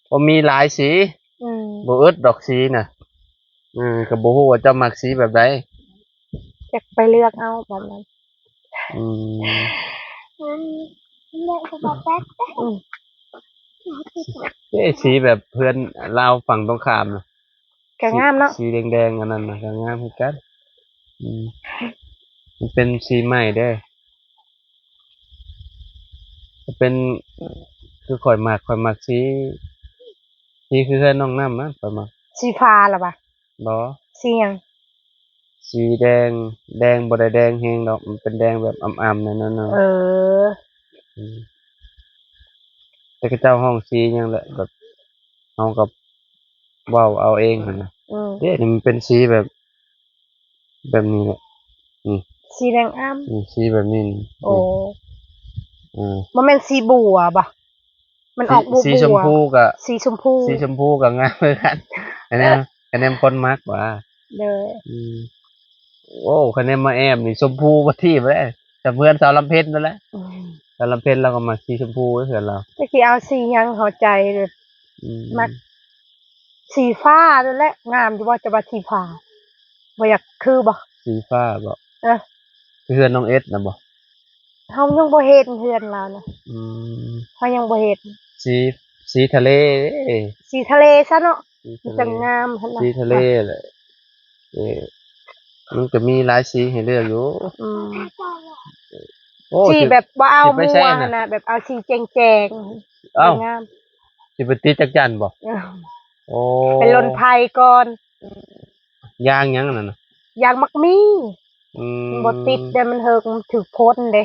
ໂອ້ ມີຫຼາຍສີ. ອືມ ບໍ່ອຶດດອກສີນະ. ເອີ ກໍບໍ່ຮູ້ວ່າເຈົ້າມັກສີແບບໃດ ຢາກໄປເລືອກເອົາແບບນັ້ນ. ອືມ ອືມ ເອີ ສີແບບເຮືອນລາວຝັ່ງຕົງຂ້າມນະ ກໍງາມເນາະ. ສີ ສີແດງໆ ອັນນັ້ນນະ ກໍງາມຄືກັນ. ອືມ ມັນເປັນສີໃໝ່ເດ້. ປັນຄືຂ້ອຍມັກ ຂ້ອຍມັກສີ ສີຄືເຮືອນນ້ອງນ້ຳນັ້ນ ຂ້ອຍມັກ ສີຟ້າລະວະ? ບໍ່ ສີຫຍັງ? ສີແດງ ແດງບໍ່ໄດ້ແດງແຮງດອກ ມັນເປັນແດງແບບອຳໆ ນັ້ນໆ ເອີ ອືມ ແຕ່ເຂົາເຈົ້າຮ້ອງສີຫຍັງແຫຼະ ແບບເຮົາກໍເວົ້າເອົາເອງຫັ້ນນະ ອືມ ເດ້ ນີ້ມັນເປັນສີແບບ ແບບນີ້ແຫຼະ ນີ້ ສີແດງອຳ ນີ້ ສີແບບນີ້ນີ້ ໂອ້ ນີ້ ເອີ ບໍ່ແມ່ນສີບົວບໍ? ມັນອອກບົວໆ ສີ ສີຊົມພູກໍ ສີຊົມພູ ສີຊົມພູກໍງາມຄືກັນ ຄະແນນ ຄະແນນຄົນມັກຫວາ ເດີ ອືມ ໂອ້ ຄະແນນມາແອບນີ້ ຊົມພູບໍ່ທີບເລີຍ ຈະເໝືອນສາວລຳເພັນນັ້ນແຫຼະ ອືມ ສາວລຳເພັນລາວກໍມັກສີຊົມພູເຮືອນລາວ ຈັກຊິເອົາສີຫຍັງ ເອົາໃຈ ອືມ ມັກສີຟ້ານັ້ນແຫຼະ ງາມຢູ່ບໍ່ ຈະວ່າສີຟ້າ ບໍ່ຢາກຄືບໍ່? ສີຟ້າບໍ? ເອີ ຄືເຮືອນນ້ອງເອັດນະບໍ? ເຮົາຍັງບໍ່ເຫັນເຮືອນລາວນະ ອືມ ເຮົາຍັງບໍ່ເຫັນ ສີ ສີທະເລເດ້ ສີທະເລຊະເນາະ ສີທະເລ ມັນຈັ່ງງາມຫັ້ນນະ ສີທະເລແຫຼະ ເອີ ມັນກໍມີຫຼາຍສີໃຫ້ເລືອກຢູ່ ອືມ ໂອ້ ສີແບບບໍ່ເອົາມົວຫັ້ນນະ ແບບເອົາສີແຈ້ງໆ ເອົ້າ ງາມ ຊິໄປຕິດຈັກຈັ່ນບໍ? ເອີ ໂອ້ ໄປຫຼົ່ນໄຜ່ກ່ອນ ຢາງຫຍັງອັນນັ້ນນະ? ຢາງໝາກມີ້ ອືມ ມັນບໍ່ຕິດເດ້ ມັນເຫິກ ມັນຖືກຝົນເດ້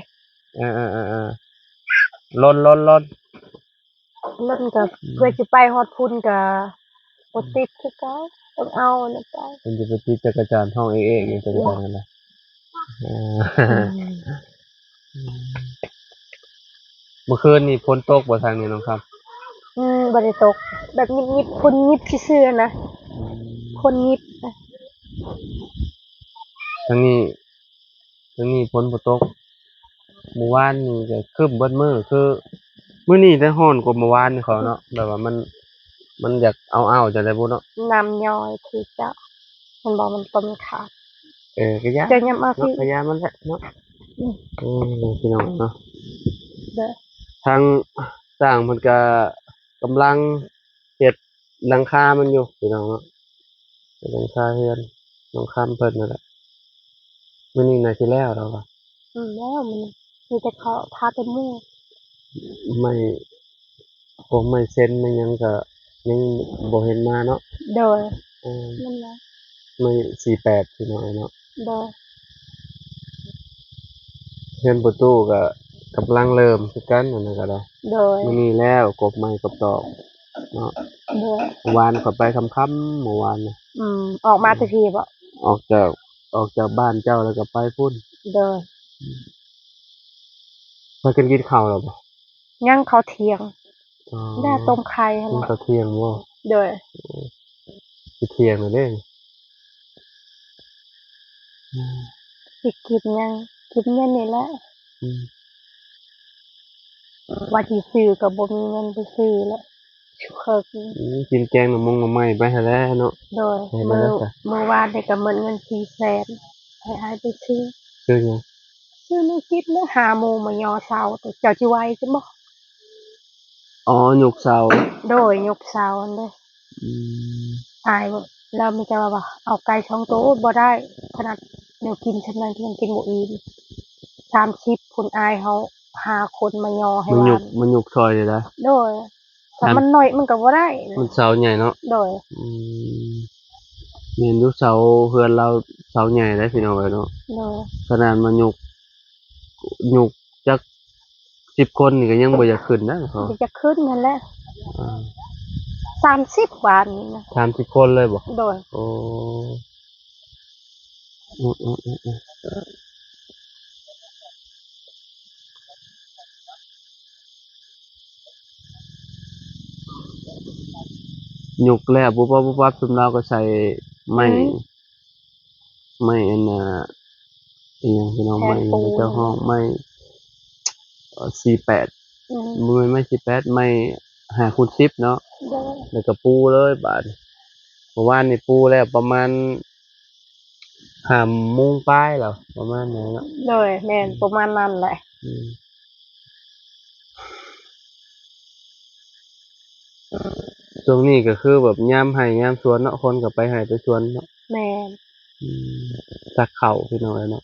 ເອີໆໆ ຫຼົ່ນໆໆ ຫຼົ່ນກໍ ອືມ ເພື່ອຊິໄປຮອດພຸ້ນກໍບໍ່ຕິດຄືເກົ່າ ຕ້ອງເອົາອັນນັ້ນໄປ ເພິ່ນຊິໄປຕິດຈັກກະຈານ ຮ້ອງເອກໆຢູ່ຈັກກະຈານຫັ້ນນະ ເອີ ອືມ ເມື່ອຄືນນີ້ຝົນຕົກບໍ່ທາງນີ້ນ້ອງຄຳ? ອືມ ບໍ່ໄດ້ຕົກ ແບບຍິບໆ ຝົນຍິບຊື່ໆ ນະ ອືມ ຝົນຍິບ ທາງນີ້ ທາງນີ້ຝົນບໍ່ຕົກ ມື້ວານນີ້ກໍຄຶ້ມເບິດມື້ ຄືມື້ນີ້ແຕ່ຮ້ອນກວ່າມື້ວານນີ້ເຂົາເນາະ ແບບວ່າມັນ ມັນຢາກເອົ້າໆ ຈັ່ງໃດບໍ່ເນາະ ນ້ຳຍ້ອຍຄືເຈົ້າ ແມ່ນບໍ່ ມັນຕົ້ນຂາດ ເອີ ກະຢ່າ ເຈົ້າຫຍັບມາພີ້ ກະຢ່າມັນແຫຼະເນາະ ອືມ ເອີ ພີ່ນ້ອງເນາະ ເດີ ທາງຊ່າງເພິ່ນກະກຳລັງເຮັດຫຼັງຄາມັນຢູ່ ພີ່ນ້ອງເນາະ ເຮັດຫຼັງຄາເຮືອນນ້ອງຄຳເພິ່ນນັ້ນແຫຼະ ມື້ນີ້ໜ້າຊິແລ້ວລາວວ່າ ອືມ ແລ້ວມື້ນີ້ມີແຕ່ເຄາະ ທາແຕ່ມຸງ ໄມ້ ພວກໄມ້ເຊັນໄມ້ຫຍັງກໍຍັງບໍ່ເຫັນມາເນາະ ໂດຍ ເອີ ນັ້ນແຫຼະ ໄມ້ສີ່ແປດພີ່ນ້ອງເນາະ ໂດຍ ເຮືອນປະຕູກໍກຳລັງເລີ່ມຄືກັນ ອັນນັ້ນກໍໄດ້ ໂດຍ ມື້ນີ້ແລ້ວ ກົບໄມ້ກົບຕອກເນາະ ໂດຍ ວານຂ້ອຍໄປຄ່ຳໆ ມື້ວານນະ ອືມ ອອກມາແຕ່ພີ້ບໍ? ອອກຈາກ ອອກຈາກບ້ານເຈົ້າແລ້ວກໍໄປພຸ້ນ ໂດຍ ພາກັນກິນເຂົ້າແລ້ວບໍ? ຍັງ ເຂົ້າທ່ຽງ ອໍ ດາຕົ້ມໄຂ່ຫັ້ນ ກິນເຂົ້າທ່ຽງບໍ? ໂດຍ ຊິທ່ຽງແລ້ວເດ້ ຊິກິນຫຍັງ ກິນມື້ນີ້ແຫຼະ ອືມ ວ່າຊິຊື້ກໍບໍ່ມີເງິນໄປຊື້ແລ້ວ ເຄີກ ອືມ ກິນແກງໜໍ່ມົງໜໍ່ໄມ້ໄປຫັ້ນແຫຼະເນາະ ໂດຍ ມື້ ມື້ວານນີ້ກໍໝົດເງິນສີ່ແສນ ໃຫ້ອ້າຍໄປຊື້ ຊື້ຫຍັງ? ຊື້ແນວກິນແລ້ວ ຫາໝູມາຍໍເຊົາ ແຕ່ເຈົ້າຊິໄຫວຊັ້ນບໍ? ອໍ ຍົກເຊົາ ໂດຍ ຍົກເຊົາຫັ້ນເດ້ ອືມ ອ້າຍລາວມີແຕ່ວ່າ ເອົາໄກ່ສອງໂຕ ໂອ້ຍ ບໍ່ໄດ້ ຂະໜາດແນວກິນຊ່ຳນັ້ນຍັງກິນບໍ່ອີ່ມ ສາມສິບພຸ້ນ ອ້າຍເຮົາຫ້າຄົນມາຍໍໃຫ້ ມາຍົກ ມາຍົກຊ່ອຍເດ້ ໂດຍ ຖ້າມັນນ້ອຍມັນກໍບໍ່ໄດ້ ມັນເສົາໃຫຍ່ເນາະ ໂດຍ ອືມ ແມ່ນຢູ່ ເສົາເຮືອນລາວເສົາໃຫຍ່ເດ້ພີ່ນ້ອງເອີຍເນາະ ໂດຍ ຂະໜາດມາຍົກ ຍົກຈັກສິບຄົນນີ້ກໍຍັງບໍ່ຢາກຂຶ້ນນະ ບໍ່ຢາກຂຶ້ນຫັ້ນແຫຼະ ອ່າ ສາມສິບບາດນີ້ນະ ສາມສິບຄົນເລີຍບໍ? ໂດຍ ໂອ້ ອືມໆໆ ຍົກແລ້ວປຸບປັບປຸບປັບ ຊຸມລາວກໍໃສ່ໄມ້ ອືມ ໄມ້ອັນນ່າ ອີຫຍັງພີ່ນ້ອງ ແຜ່ນ ໄມ້ຫຍັງ ເຂົາເຈົ້າຮ້ອງ ໄມ້ ເອີ ສີ່ແປດ ອືມ ບໍ່ແມ່ນໄມ້ສີ່ແປດ ໄມ້ຫ້າຄູນສິບເນາະ ໂດຍ ແລ້ວກໍປູເລີຍບາດນີ້ ເມື່ອວານນີ້ປູແລ້ວປະມານຫ້າໂມງປາຍແລ້ວ ປະມານນັ້ນເນາະ ໂດຍ ແມ່ນ ອືມ ປະມານນັ້ນແຫຼະ ອືມ ຊ່ວງນີ້ກໍຄືແບບຍາມໄຮ່ຍາມສວນເນາະ ຄົນກໍໄປໄຮ່ໄປສວນເນາະ ແມ່ນ ອືມ ສັກເຂົ້າພີ່ນ້ອງເອີຍເນາະ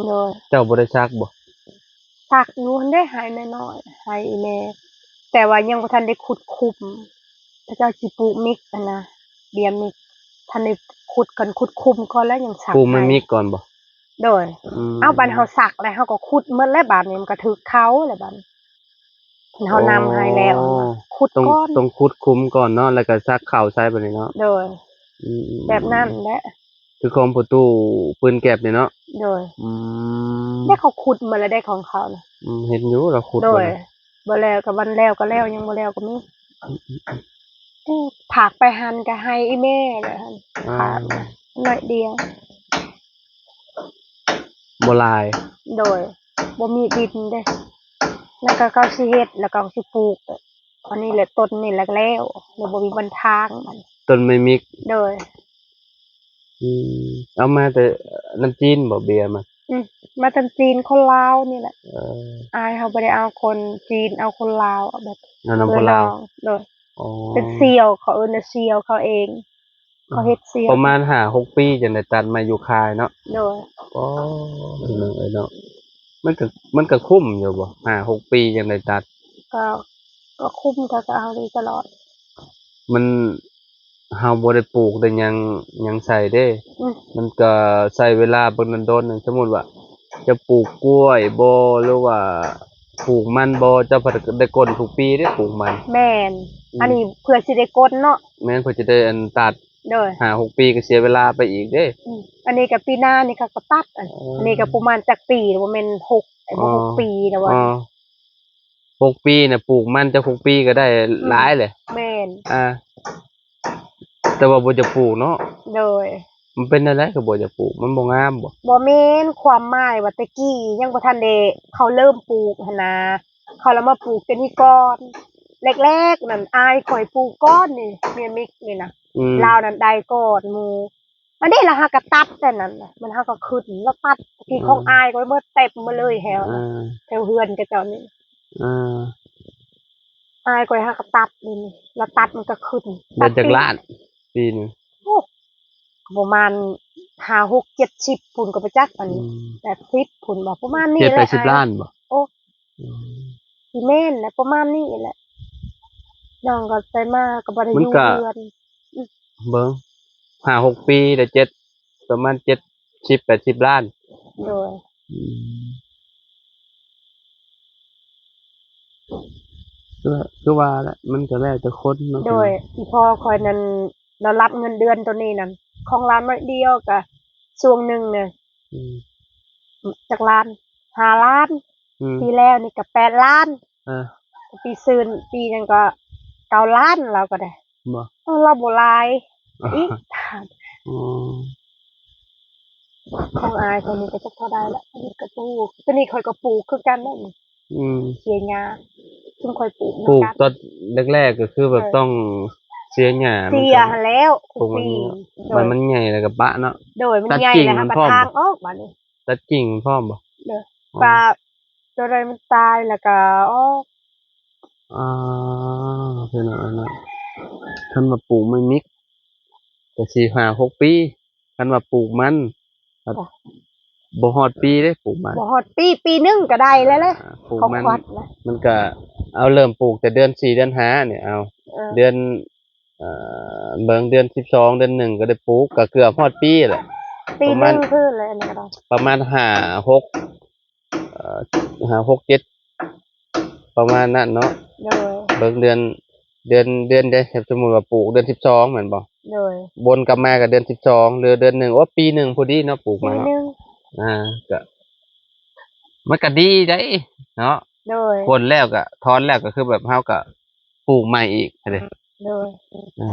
ໂດຍ ເຈົ້າບໍ່ໄດ້ສັກບໍ? ສັກຢູ່ຫັ້ນເດ້ ໄຮ່ນ້ອຍໆ ໄຮ່ອີ່ແມ່ ແຕ່ວ່າຍັງບໍ່ທັນໄດ້ຂຸດຂຸມ ເຂົາເຈົ້າຊິປູກມິກຫັ້ນນະ ເບ້ຍມິກ ທັນໄດ້ຂຸດ ຄັນຂຸດຂຸມກ່ອນແລ້ວຍັງສັກ ປູກມັນມິກກ່ອນບໍ່? ໂດຍ ອືມ ເອົາ ບາດເຮົາສັກແລ້ວເຮົາກໍຂຸດໝົດແລ້ວ ບາດນີ້ມັນກໍຖືກເຂົາແລ້ວບາດນີ້ ເຮົານຳໃຫ້ແລ້ວ ໂອ້ ຂຸດກ່ອນ ຕ້ອງ ຕ້ອງຂຸດຂຸມກ່ອນເນາະ ແລ້ວກໍສັກເຂົ້າໃສ່ບາດນີ້ເນາະ ໂດຍ ອືມ ແບບນັ້ນແຫຼະ ຄືຂອງພໍ່ຕູ້ປືນແກັບນີ້ເນາະ ໂດຍ ອືມ ແລ້ວເຂົາຂຸດໝົດແລ້ວເດ້ຂອງເຂົານະ ອືມ ເຫັນຢູ່ລາວຂຸດ ໂດຍ ໝົດແລ້ວ ບໍ່ແລ້ວກໍວັນແລ້ວກໍແລ້ວ ຍັງບໍ່ແລ້ວກໍມີ ອືມ ເອີ ພາກໄປຫັ້ນກໍໃຫ້ອີ່ແມ່ແຫຼະຫັ້ນ ອ່າ ພາກໜ້ອຍດຽວ ບໍ່ຫຼາຍ ໂດຍ ບໍ່ມີດິນເດ້ ແລ້ວກໍເຂົາຊິເຮັດ ແລ້ວກໍເຂົາຊິປູກ ອັນນີ້ແຫຼະ ຕົ້ນນີ້ແຫຼະແລ້ວ ແລ້ວບໍ່ມີບັນທາງມັນ ຕົ້ນໄມ້ມິກ ໂດຍ ອືມ ເອົາມາແຕ່ນຳຈີນບໍ່ ເບ້ຍມັນ? ອືມ ມາແຕ່ຈີນ ຄົນລາວນີ້ແຫຼະ ເອີ ອ້າຍເຮົາບໍ່ໄດ້ເອົາຄົນຈີນ ເອົາຄົນລາວ ເອົາແບບ ເອົານຳຄົນລາວ ໂດຍ ອໍ ເປັນສ່ຽວ ເຂົາເອີ້ນວ່າສ່ຽວເຂົາເອງ ເຂົາເຮັດສ່ຽວ ປະມານຫ້າຫົກປີຈັ່ງໄດ້ຕັດມາຢູ່ຂາຍເນາະ ໂດຍ ອໍ ເອີຍເນາະ ມັນກໍ ມັນກໍຄຸ້ມຢູ່ບໍ່ ຫ້າຫົກປີຈັ່ງໄດ້ຕັດ? ກໍ ກໍຄຸ້ມ ກໍ ກໍເອົາໄດ້ຕະຫຼອດ ມັນ ເຮົາບໍ່ໄດ້ປູກໄດ້ຫຍັງ ຫຍັງໃສ່ເດ້ ອືມ ມັນກໍໃຊ້ເວລາເບິ່ງດົນໆ ສົມມຸດວ່າຈະປູກກ້ວຍບໍ ຫຼືວ່າປູກມັນບໍ ເຈົ້າພັດໄດ້ກົ້ນທຸກປີເດ້ ປູກມັນ ແມ່ນ ອືມ ອັນນີ້ເພື່ອຊິໄດ້ກົ້ນເນາະ ແມ່ນ ເພື່ອຈະໄດ້ອັນຕັດ ໂດຍ ຫ້າຫົກປີກໍເສຍເວລາໄປອີກເດ້ ອືມ ອັນນີ້ກໍປີໜ້ານີ້ເຂົາກໍຕັດ ອັນ ເອີ ອັນນີ້ກໍປະມານຈັກປີ ບໍ່ແມ່ນຫົກ ບໍ່ ຫົກປີແລ້ວບໍ່ ອໍ ຫົກປີນະ ປູກມັນຈັກຫົກປີກໍໄດ້ ອືມ ຫຼາຍແຫຼະ ແມ່ນ ອ່າ ແຕ່ວ່າບໍ່ຢາກປູກເນາະ ໂດຍ ມັນເປັນແນວໃດຄືບໍ່ຢາກປູກ ມັນບໍ່ງາມບໍ? ບໍ່ແມ່ນ ຄວາມໝາຍວ່າແຕ່ກີ້ຍັງບໍ່ທັນໄດ້ ເຂົາເລີ່ມປູກຫັ້ນນາ ເຂົາລະມາປູກແຕ່ນີ້ກ່ອນ ແລກໆນັ້ນ ອ້າຍຂ້ອຍປູກກ່ອນນີ້ ເມຍມິກນີ້ນະ ອືມ ລາວນັ້ນໄດ້ກ່ອນໝູ່ ອັນນີ້ລະຫາກະຕັດແຕ່ນັ້ນນະ ມັນຫາກະຂຶ້ນ ລະຕັດທີ່ຂອງ ອືມ ອ້າຍຂ້ອຍໝົດ ເຕັມໝົດເລີຍແຖວ ອ່າ ແຖວເຮືອນຂະເຈົ້ານີ້ ອ່າ ອ້າຍຂ້ອຍຫາກະຕັດນີ້ ລະຕັດມັນກະຂຶ້ນ ໄດ້ຈັກລ້ານປີໜຶ່ງ? ໂອ້ ປະມານຫ້າ ຫົກ ເຈັດ ສິບພຸ້ນກໍບໍ່ຈັກ ອັນ ອືມ ແປດສິບພຸ້ນບໍ ປະມານນີ້ແຫຼະ ເຈັດ ແປດສິບລ້ານບໍ? ໂອ້ ອືມ ຊິແມ່ນແຫຼະ ປະມານນີ້ແຫຼະ ນ້ອງກໍໄປມາກໍບໍ່ໄດ້ຢູ່ເຮືອນ ເບິ່ງ ຫ້າຫົກປີໄດ້ເຈັດ ປະມານເຈັດສິບ ແປດສິບລ້ານ ໂດຍ ອືມ ຄື ຄືວ່າແຫຼະ ມັນກໍແລ້ວແຕ່ຄົນເນາະ ໂດຍ ອີ່ພໍ່ຂ້ອຍນັ້ນລາວຮັບເງິນເດືອນໂຕນີ້ນັ້ນ ຂອງລາວໜ້ອຍດຽວກະຊ່ວງໜຶ່ງນະ ອືມ ຈັກລ້ານ ຫ້າລ້ານ ອືມ ປີແລ້ວນີ້ກໍແປດລ້ານ ເອີ ປີຊືນ ປີນັ້ນກໍເກົ້າລ້ານ ລາວກໍໄດ້ ບໍ່ ເອີ ລາວບໍ່ຫຼາຍອີກ ອໍ ຂອງອ້າຍເຂົານີ້ກໍຈັກເທົ່າໃດລະ ອັນນີ້ກໍປູກ ຕົວນີ້ຂ້ອຍກໍປູກຄືກັນເດ້ ອືມ ເສຍຫຍ້າ ຊຸມຂ້ອຍປູກ ປູກນຳກັນ ຕອນແລກໆກໍຄືແບບ ເອີ ຕ້ອງເສຍຫຍ້າ ເສຍຫັ້ນແລ້ວ ທຸກປີ ໂດຍ ມັນໃຫຍ່ແລ້ວກໍປະເນາະ ໂດຍ ມັນໃຫຍ່ແລ້ວ ຕັດກິ່ງມັນພ້ອມ ຫາກະຖາງອອກບາດນີ້ ຕັດກິ່ງມັນພ້ອມບໍ່? ໂດຍ ອໍ ປະ ໂຕໃດມັນຕາຍແລ້ວກໍອອກ ອ່າ ເປັນອັນນັ້ນ ຄັນວ່າປູກໄມ້ມິກກໍສີ່ຫ້າຫົກປີ ຄັນວ່າປູກມັນ ບໍ່ຮອດປີເດ້ ປູກມັນ ບໍ່ຮອດປີ ປີໜຶ່ງກໍໄດ້ແລ້ວແຫຼະ ອ່າ ປູກມັນ ມັນກໍເອົາເລີ່ມປູກແຕ່ເດືອນສີ່ເດືອນຫ້ານີ້ ເອົາ ເອີ ເດືອນ ເອີ ເບິ່ງເດືອນສິບສອງ ເດືອນໜຶ່ງກໍໄດ້ປູກ ກໍເກືອບຮອດປີແຫຼະ ປີໜຶ່ງຄືແຫຼະ ປະມານຫ້າຫົກ ເອີ ຫ້າຫົກເຈັດ ປະມານນັ້ນເນາະ ໂດຍ ເບິ່ງເດືອນ ເດືອນ ເດືອນໃດ ສົມມຸດວ່າປູກເດືອນສິບສອງແມ່ນບໍ່? ໂດຍ ວົນກັບມາກໍເດືອນສິບສອງ ຫຼືເດືອນໜຶ່ງ ໂອ້ ປີໜຶ່ງພໍດີເນາະ ປູກມາເນາະ ປີໜຶ່ງ ອ່າ ກໍ ມັນກໍດີໃດເນາະ ໂດຍ ຝົນແລ້ວກໍຖອນແລ້ວກໍຄືແບບເຮົາກໍ ປູກໃໝ່ອີກຫັ້ນເດ ໂດຍ ອ່າ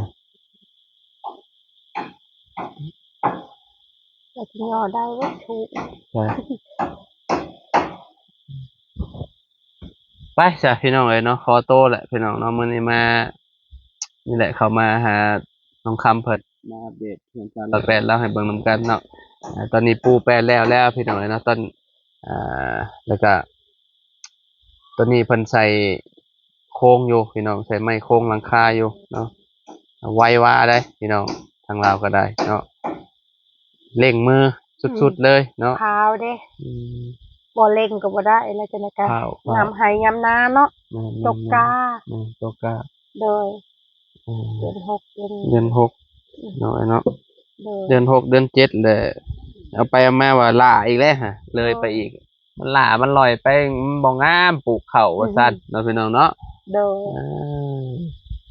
ກໍຊິຍໍໄດ້ເວີຍ ຖືກ ໄປຊະພີ່ນ້ອງເອີຍເນາະ ຂໍໂຕແຫຼະພີ່ນ້ອງເນາະ ມື້ນີ້ມາ ນີ້ແຫຼະ ເຂົ້າມາຫານ້ອງຄຳເພິ່ນ ມາອັບເດດເລື່ອງການລັກແລນລາວໃຫ້ເບິ່ງນຳກັນເນາະ ອ່າ ຕອນນີ້ປູແປນແລ້ວແລ້ວພີ່ນ້ອງເອີຍເນາະ ຕອນ ອ່າ ແລ້ວກະ ຕອນນີ້ເພິ່ນໃສ່ໂຄງຢູ່ພີ່ນ້ອງ ໃສ່ໄມ້ໂຄງຫຼັງຄາຢູ່ເນາະ ໄວວາໄດ໋ພີ່ນ້ອງ ທາງລາວກໍໄດ້ເນາະ ເລັ່ງມືສຸດໆເລີຍເນາະ ຂາວເດ້ ອືມ ບໍ່ເລັ່ງກໍບໍ່ໄດ້ ແລ້ວຈັ່ງໃດກໍ ຂ້າວ ຂ້າວ ຍາມໄຮ່ຍາມນາເນາະ ແມ່ນໆໆ ຕົກກ້າ ແມ່ນ ຕົກກ້າ ໂດຍ ເອີ ເດືອນຫົກ ເດືອນ ເດືອນຫົກ ອືມ ເນາະ ເນາະ ໂດຍ ເດືອນຫົກ ເດືອນເຈັດແຫຼະ ເອົາໄປເອົາມາວ່າຫຼ້າອີກແລ້ວຫະ ເລີຍໄປອີກ ໂດຍ ມັນຫຼ້າມັນຫຼອຍໄປ ມັນບໍ່ງາມ ປູກເຂົ້າ ອືມ ວ່າຊັ້ນເນາະ ພີ່ນ້ອງເນາະ ໂດຍ ເອີ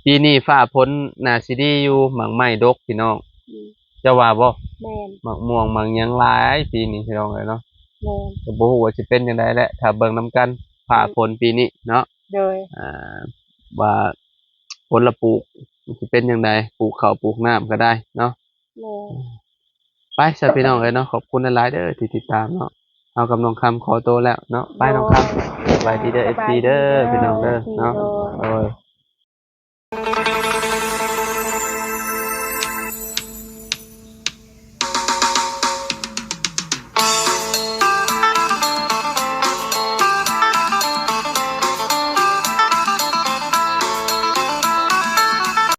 ປີນີ້ຟ້າຝົນໜ້າຊິດີຢູ່ ໝາກໄມ້ດົກ ພີ່ນ້ອງ ອືມ ເຈົ້າວ່າບໍ່? ແມ່ນ ໝາກມ່ວງໝາກຫຍັງຫຼາຍປີນີ້ ພີ່ນ້ອງເອີຍເນາະ ແມ່ນ ກໍບໍ່ຮູ້ວ່າຊິເປັນຈັ່ງໃດແຫຼະ ຖ້າເບິ່ງນຳກັນ ຟ້າ ອືມ ຝົນປີນີ້ເນາະ ໂດຍ ອ່າ ວ່າຜົນລະປູກມັນຊິເປັນຈັ່ງໃດ ປູກເຂົ້າປູກນ້ຳກໍໄດ້ເນາະ ແມ່ນ ໄປຊະ ພີ່ນ້ອງເອີຍເນາະ ຂອບຄຸນຫຼາຍໆເດີທີ່ຕິດຕາມເນາະ ເຮົາກັບນ້ອງຄຳຂໍໂຕແລ້ວເນາະ ໄປ ໂດຍ ນ້ອງຄຳ ສະບາຍດີເດີ ສະບາຍດີເອັຟຊີເດີ ເດີ ພີ່ນ້ອງເດີ ເອັຟຊີ ເນາະ ໂດຍ ໂດຍ